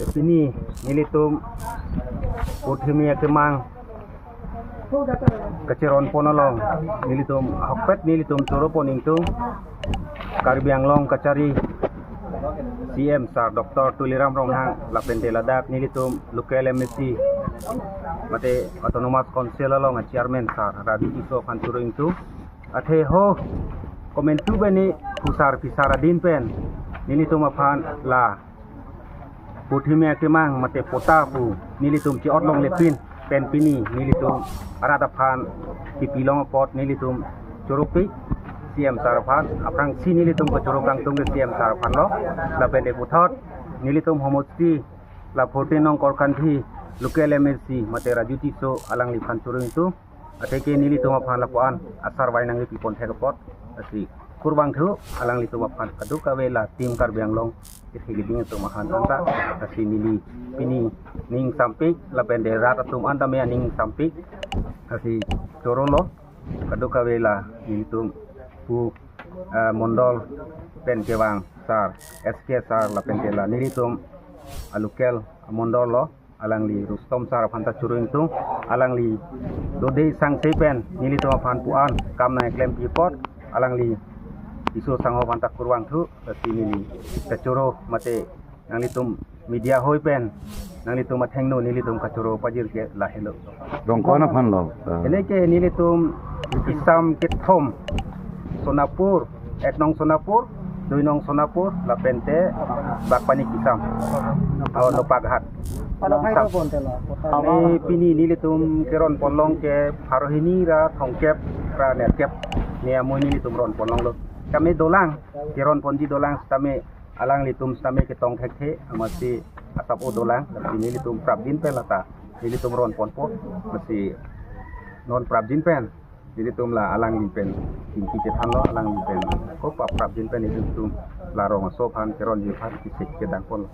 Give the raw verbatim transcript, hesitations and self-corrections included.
Pini nelitum Purthimi akemang kacheron pon along nelitum ahokpet nelitum choro pon ingtung, Karbi Anglong kachari C M sir Doctor Tuliram Ronghang lapente ladak nelitum local M A C mate Autonomous Council along a chairman sir Raju Tisso aphan choro ingtung. Athe ho komantu bani phusar phisar adin pen nelitum aphan la Purthimi akemang mate patta pu nelitum chi-ot longlepin pen pini nelitum arat aphan kipi long apot nelitum choropi C M sir aphan, aphrangsi nelitum kachoro kangtung ke C M sir aphan lo. Lapente puthot nelitum homosti la fourteen nong Korkanthi local M A C mate Raju Tisso alangliphan choro ingtung. Athe ke nelitum aphan lapu-an asarvai nangkepi pon thek apot lasi kurvangthu alanglitum aphan, kadokave la Team Karbi Anglong kethe keding atum aphan anta lasi neli pini ning sampik lapente rat atum anta me aning sampik lasi choro lo. Kadokave la nelitum pu, eh, mondol pen kevang sir S K sir lapente la nelitum a local mondol lo, alangli Rustom sir aphan ta choro ingtung, alangli dode sangse pen nelitum aphan pu-an kam nangklempi apot alangli Tisso sangho aphan ta kurvangthu lasi neli kachoro mate nanglitum media hoi pen nanglitum athengno nelitum kachoro pajir ke lahelo. Rong ko-an aphan lo? Ah. Ele ke nelitum kisam kethom, Sonapur, ek nong Sonapur, dui nong Sonapur, lapente Bakpani kisam. Oh, Nopaghat. Pada hai Sam- ko pon tela. Kami pini nelitum keron pon long ke pharo hini ra thomkep ra nerkep ni amoi nelitum ron pon longlo. Kami dolang, keron ponji dolang sitame alanglitum sitame ketong thekthe, amatsi asap-o dolang, lasi nelitum prapjin pen lata nelitum ron ponpo, lasi non prapjin pen nelitum la alangli pen chingki chethanlo, alangli pen kopa prapjin pen nelitum la rong aso aphan, keronji aphan kisik kedang ponlo.